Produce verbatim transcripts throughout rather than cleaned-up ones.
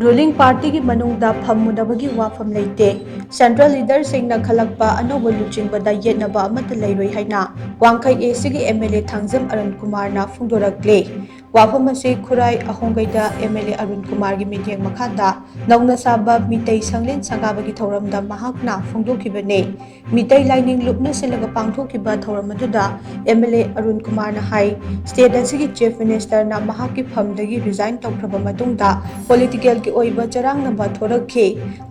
Ruling ꯄꯥꯔꯇꯤꯒꯤ ꯃꯅꯨꯡꯗ ꯐꯝꯃꯨꯅꯕꯒꯤ ꯋꯥꯐꯝ ꯂꯩꯇꯦ꯫ ꯁꯦꯟꯇ꯭ꯔꯦꯜ ꯂꯤꯗꯔꯁꯤꯡꯅ ꯈꯜꯂꯛꯄ ꯑꯅꯧꯕ ꯂꯨꯆꯤꯡꯕꯗ ꯌꯦꯠꯅꯕ ꯑꯃꯠꯇ ꯂꯩꯔꯣꯏ ꯍꯥꯏꯅ ꯋꯥꯡꯈꯩ ꯑꯦꯁꯤꯒꯤ M L A Thangjam Arun ꯀꯨꯃꯥꯔꯅ ꯐꯣꯡꯗꯣꯔꯛꯂꯦ꯫ ꯋꯥꯐꯝ ꯑꯁꯤ ꯈꯨꯔꯥꯏ ꯑꯍꯣꯡꯒꯩꯗ ꯑꯦꯝ ꯑꯦꯜ ꯑꯦ ꯑꯔꯨꯟ ꯀꯨꯃꯥꯔꯒꯤ ꯃꯤꯠꯌꯦꯡ ꯃꯈꯥꯗ ꯅꯧꯅ ꯁꯥꯕ ꯃꯤꯇꯩ ꯁꯪꯂꯦꯟ ꯁꯪꯒꯥꯕꯒꯤ ꯊꯧꯔꯝꯗ ꯃꯍꯥꯛꯅ ꯐꯣꯡꯗꯣꯛꯈꯤꯕꯅꯤ꯫ ꯃꯤꯇꯩ ꯂꯥꯏꯅꯤꯡ ꯂꯨꯞꯅ ꯁꯤꯜꯂꯒ ꯄꯥꯡꯊꯣꯛꯈꯤꯕ ꯊꯧꯔꯝ ꯑꯗꯨꯗ ꯑꯦꯝ ꯑꯦꯜ ꯑꯦ ꯑꯔꯨꯟ ꯀꯨꯃꯥꯔꯅ ꯍꯥꯏ, ꯁ꯭ꯇꯦꯠ ꯑꯁꯤꯒꯤ ꯆꯤꯐ ꯃꯤꯅꯤꯁꯇꯔꯅ ꯃꯍꯥꯛꯀꯤ ꯐꯝꯗꯒꯤ ꯔꯤꯖꯥꯏꯟ ꯇꯧꯈ꯭ꯔꯕ ꯃꯇꯨꯡꯗ ꯄꯣꯂꯤꯇꯤꯀꯦꯜꯒꯤ ꯑꯣꯏꯕ ꯆꯔꯥꯡꯅꯕ ꯊꯣꯔꯛꯈꯤ꯫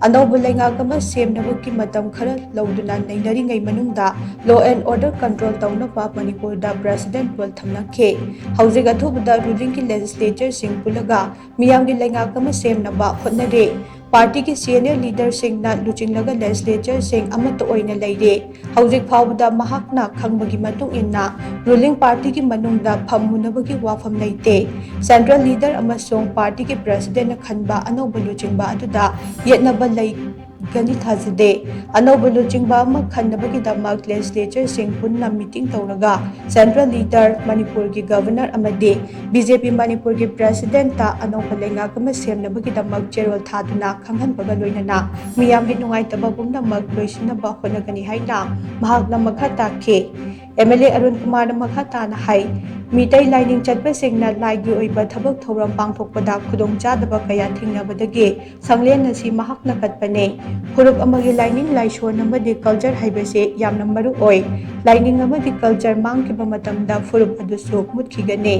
ꯑꯅꯧꯕ ꯂꯩꯉꯥꯛ ꯑꯃ ꯁꯦꯝꯅꯕꯒꯤ ꯃꯇꯝ ꯈꯔ ꯂꯧꯗꯨꯅ ꯅꯩꯅꯔꯤꯉꯩ ꯃꯅꯨꯡꯗ law and order control ꯇꯧꯅꯕ ꯃꯅꯤꯄꯨꯔꯗ ꯄ꯭ꯔꯦꯁꯤꯗꯦꯟꯠ ꯔꯨꯜ ꯊꯝꯂꯛꯈꯤ꯫ ꯍꯧꯖꯤꯛ ꯑꯊꯨꯕꯗ ꯔꯨꯂꯤꯡꯒꯤ ꯂꯦꯖꯤꯁꯂꯦꯆꯔꯁꯤꯡ ꯄꯨꯜꯂꯒ ꯃꯤꯌꯥꯝꯒꯤ ꯂꯩꯉꯥꯛ ꯑꯃ ꯁꯦꯝꯅꯕ ꯍꯣꯠꯅꯔꯤ꯫ ꯄꯥꯔꯇꯤꯒꯤ ꯁꯤꯅꯤꯌꯔ ꯂꯤꯗꯔꯁꯤꯡꯅ ꯂꯨꯆꯤꯡꯂꯒ ꯂꯦꯖꯤꯁꯂꯦꯆꯔꯁꯤꯡ ꯑꯃꯠꯇ ꯑꯣꯏꯅ ꯂꯩꯔꯤ꯫ ꯍꯧꯖꯤꯛ ꯐꯥꯎꯕꯗ ꯃꯍꯥꯛꯅ ꯈꯪꯕꯒꯤ ꯃꯇꯨꯡ ꯏꯟꯅ ꯔꯨꯂꯤꯡ ꯄꯥꯔꯇꯤꯒꯤ ꯃꯅꯨꯡꯗ ꯐꯝꯃꯨꯅꯕꯒꯤ ꯋꯥꯐꯝ ꯂꯩꯇꯦ꯫ ꯁꯦꯟꯇ꯭ꯔꯦꯜ ꯂꯤꯗꯔ ꯑꯃꯁꯨꯡ ꯄꯥꯔꯇꯤꯒꯤ ꯄ꯭ꯔꯦꯁꯤꯗꯦꯟꯠꯅ ꯈꯟꯕ ꯑꯅꯧꯕ ꯂꯨꯆꯤꯡꯕ ꯑꯗꯨꯗ ꯌꯦꯠꯅꯕ ꯂꯩꯒꯅꯤ ꯊꯥꯖꯗꯦ꯫ ꯑꯅꯧꯕ ꯂꯨꯆꯤꯡꯕ ꯑꯃ ꯈꯟꯅꯕꯒꯤꯗꯃꯛ ꯂꯦꯖꯤꯁꯂꯦꯆꯔꯁꯤꯡ ꯄꯨꯟꯅ ꯃꯤꯇꯤꯡ ꯇꯧꯔꯒ ꯁꯦꯟꯇ꯭ꯔꯦꯜ ꯂꯤꯗꯔ, ꯃꯅꯤꯄꯨꯔꯒꯤ ꯒꯕꯔꯅꯔ ꯑꯃꯗꯤ ꯕꯤ ꯖꯦ ꯄꯤ ꯃꯅꯤꯄꯨꯔꯒꯤ ꯄ꯭ꯔꯦꯁꯤꯗꯦꯟꯠꯇ ꯑꯅꯧꯕ ꯂꯩꯉꯥꯛ ꯑꯃ ꯁꯦꯝꯅꯕꯒꯤꯗꯃꯛ ꯆꯦꯔꯣꯜ ꯊꯥꯗꯨꯅ ꯈꯪꯍꯟꯕꯒ ꯂꯣꯏꯅꯅ ꯃꯤꯌꯥꯝꯒꯤ ꯅꯨꯡꯉꯥꯏꯇꯕ ꯄꯨꯝꯅꯃꯛ ꯂꯣꯏꯁꯤꯟꯅꯕ ꯍꯣꯠꯅꯒꯅꯤ ꯍꯥꯏꯅ ꯃꯍꯥꯛꯅ ꯃꯈꯥ ꯇꯥꯈꯤ꯫ ꯑꯦꯝ ꯑꯦꯜ ꯑꯦ ꯑꯔꯨꯟ ꯀꯨꯃꯥꯔꯅ ꯃꯈꯥ ꯇꯥꯅ ꯍꯥꯏ, ꯃꯤꯇꯩ ꯂꯥꯏꯅꯤꯡ ꯆꯠꯄꯁꯤꯡꯅ ꯂꯥꯏꯒꯤ ꯑꯣꯏꯕ ꯊꯕꯛ ꯊꯧꯔꯝ ꯄꯥꯡꯊꯣꯛꯄꯗ ꯈꯨꯗꯣꯡꯆꯥꯗꯕ ꯀꯌꯥ ꯊꯦꯡꯅꯕꯗꯒꯤ ꯁꯪꯂꯦꯟ ꯑꯁꯤ ꯃꯍꯥꯛꯅ ꯀꯠꯄꯅꯤ꯫ ꯐꯨꯔꯨꯞ ꯑꯃꯒꯤ ꯂꯥꯏꯅꯤꯡ ꯂꯥꯏꯁꯣꯟ ꯑꯃꯗꯤ ꯀꯜꯆꯔ ꯍꯥꯏꯕꯁꯤ ꯌꯥꯝꯅ ꯃꯔꯨ ꯑꯣꯏ꯫ ꯂꯥꯏꯅꯤꯡ ꯑꯃꯗꯤ ꯀꯜꯆꯔ ꯃꯥꯡꯈꯤꯕ ꯃꯇꯝꯗ ꯐꯨꯔꯨꯞ ꯑꯗꯨꯁꯨ ꯃꯨꯠꯈꯤꯒꯅꯤ꯫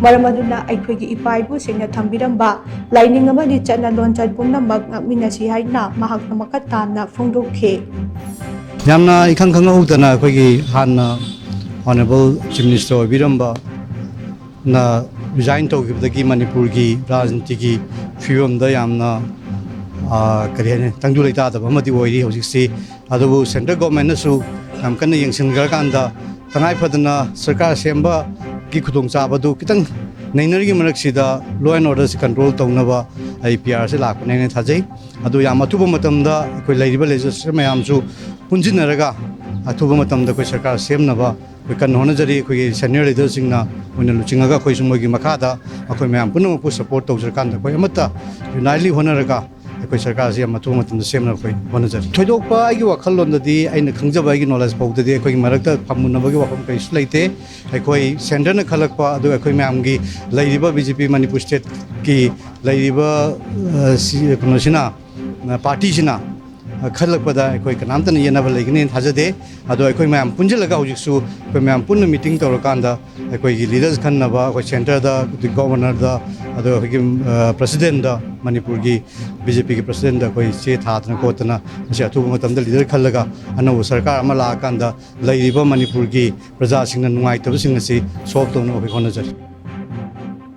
ꯃꯔꯝ ꯑꯗꯨꯅ ꯑꯩꯈꯣꯏꯒꯤ ꯏꯄꯥ ꯏꯄꯨꯁꯤꯡꯅ ꯊꯝꯕꯤꯔꯝꯕ ꯂꯥꯏꯅꯤꯡ ꯑꯃꯗꯤ ꯆꯠꯅ ꯂꯣꯟꯆꯠ ꯄꯨꯝꯅꯃꯛ ꯉꯥꯛꯃꯤꯟꯅꯁꯤ ꯍꯥꯏꯅ ꯃꯍꯥꯛꯅ ꯃꯈꯥ ꯇꯥꯅ ꯐꯣꯡꯗꯣꯛꯈꯤ꯫ ꯌꯥꯝꯅ ꯏꯈꯪ ꯈꯪꯍꯧꯗꯅ ꯑꯩꯈꯣꯏꯒꯤ ꯍꯥꯟꯅ ꯑꯣꯅꯔꯦꯕꯜ ꯆꯤꯐ ꯃꯤꯅꯤꯁꯇꯔ ꯑꯣꯏꯕꯤꯔꯝꯕ ꯅ ꯔꯤꯖꯥꯏꯟ ꯇꯧꯈꯤꯕꯗꯒꯤ ꯃꯅꯤꯄꯨꯔꯒꯤ ꯔꯥꯖꯅꯤꯇꯤꯒꯤ ꯐꯤꯕꯝꯗ ꯌꯥꯝꯅ, ꯑ, ꯀꯔꯤ ꯍꯥꯏꯅꯤ, ꯇꯪꯗꯨ ꯂꯩꯇꯥꯗꯕ ꯑꯃꯗꯤ ꯑꯣꯏꯔꯤ ꯍꯧꯖꯤꯛꯁꯤ꯫ ꯑꯗꯨꯕꯨ ꯁꯦꯟꯇ꯭ꯔꯦꯜ ꯒꯣꯔꯃꯦꯟꯅꯁꯨ ꯌꯥꯝ ꯀꯟꯅ ꯌꯦꯡꯁꯤꯟꯈ꯭ꯔꯀꯥꯟꯗ ꯇꯉꯥꯏ ꯐꯗꯅ ꯁꯔꯀꯥꯔ ꯁꯦꯝꯕꯒꯤ ꯈꯨꯗꯣꯡꯆꯥꯕꯗꯨ ꯈꯤꯇꯪ ꯅꯩꯅꯔꯤꯉꯩ ꯃꯔꯛꯁꯤꯗ law and order ꯁꯤ control ꯇꯧꯅꯕ ꯑꯩ ꯄꯤ ꯑꯥꯔ ꯁꯤ ꯂꯥꯛꯄꯅꯦꯅ ꯊꯥꯖꯩ꯫ ꯑꯗꯨ ꯌꯥꯝ ꯑꯊꯨꯕ ꯃꯇꯝꯗ ꯑꯩꯈꯣꯏ ꯂꯩꯔꯤꯕ ꯂꯦꯖꯤꯁꯂꯦꯆꯔ ꯃꯌꯥꯝꯁꯨ ꯄꯨꯟꯁꯤꯟꯅꯔꯒ ꯑꯊꯨꯕ ꯃꯇꯝꯗ ꯑꯩꯈꯣꯏ ꯁꯔꯀꯥꯔ ꯁꯦꯝꯅꯕ ꯑꯩꯈꯣꯏ ꯀꯟꯅ ꯍꯣꯠꯅꯖꯔꯤ꯫ ꯑꯩꯈꯣꯏꯒꯤ senior leaderꯁꯤꯡꯅ ꯑꯣꯏꯅ ꯂꯨꯆꯤꯡꯉꯒ ꯑꯩꯈꯣꯏꯁꯨ ꯃꯣꯏꯒꯤ ꯃꯈꯥꯗ ꯑꯩꯈꯣꯏ ꯃꯌꯥꯝ ꯄꯨꯝꯅꯃꯛꯄꯨ support ꯇꯧꯖꯔꯀꯥꯟꯗ ꯑꯩꯈꯣꯏ ꯑꯃꯠꯇ unitedly ꯍꯣꯠꯅꯔꯒ ꯑꯩꯈꯣꯏ ꯁꯔꯀꯥꯔꯁꯤ ꯌꯥꯝ ꯑꯊꯨꯕ ꯃꯇꯝꯗ ꯁꯦꯝꯅꯕ ꯑꯩꯈꯣꯏ ꯍꯣꯠꯅꯖꯔꯤ꯫ ꯊꯣꯏꯗꯣꯛꯄ ꯑꯩꯒꯤ ꯋꯥꯈꯜꯂꯣꯟꯗꯗꯤ, ꯑꯩꯅ ꯈꯪꯖꯕ ꯑꯩꯒꯤ knowledge ꯐꯥꯎꯗꯗꯤ ꯑꯩꯈꯣꯏꯒꯤ ꯃꯔꯛꯇ ꯐꯝꯃꯨꯟꯅꯕꯒꯤ ꯋꯥꯐꯝ ꯀꯔꯤꯁꯨ ꯂꯩꯇꯦ꯫ ꯑꯩꯈꯣꯏ centreꯅ ꯈꯜꯂꯛꯄ, ꯑꯗꯨꯒ ꯑꯩꯈꯣꯏ ꯃꯌꯥꯝꯒꯤ ꯂꯩꯔꯤꯕ BJP ꯃꯅꯤꯄꯨꯔ stateꯀꯤ ꯂꯩꯔꯤꯕ, ꯑ, ꯁꯤ, ꯀꯩꯅꯣꯁꯤꯅ, ꯑ, partyꯁꯤꯅ, ꯑ, ꯈꯜꯂꯛꯄꯗ ꯑꯩꯈꯣꯏ ꯀꯅꯥꯝꯇꯅ ꯌꯦꯠꯅꯕ ꯂꯩꯒꯅꯤꯅ ꯊꯥꯖꯗꯦ꯫ ꯑꯗꯣ ꯑꯩꯈꯣꯏ ꯃꯌꯥꯝ ꯄꯨꯟꯁꯤꯜꯂꯒ ꯍꯧꯖꯤꯛꯁꯨ ꯑꯩꯈꯣꯏ ꯃꯌꯥꯝ ꯄꯨꯟꯅ meeting ꯇꯧꯔꯀꯥꯟꯗ ꯑꯩꯈꯣꯏꯒꯤ leaders ꯈꯟꯅꯕ, ꯑꯩꯈꯣꯏ centreꯗ, governorꯗ, ꯑꯗꯨꯒ ꯑꯩꯈꯣꯏꯒꯤ, ꯑ, presidentꯗ, ꯃꯅꯤꯄꯨꯔꯒꯤ BJPꯒꯤ presidentꯗ ꯑꯩꯈꯣꯏ ꯆꯦ ꯊꯥꯗꯅ ꯈꯣꯠꯇꯅ ꯃꯁꯤ ꯑꯊꯨꯕ ꯃꯇꯝꯗ leader ꯈꯜꯂꯒ ꯑꯅꯧꯕ ꯁꯔꯀꯥꯔ ꯑꯃ ꯂꯥꯛꯑꯀꯥꯟꯗ ꯂꯩꯔꯤꯕ ꯃꯅꯤꯄꯨꯔꯒꯤ ꯄ꯭ꯔꯖꯥꯁꯤꯡꯅ ꯅꯨꯡꯉꯥꯏꯇꯕꯁꯤꯡ ꯑꯁꯤ solve ꯇꯧꯅꯕ ꯑꯩꯈꯣꯏ ꯍꯣꯠꯅꯖꯔꯤ꯫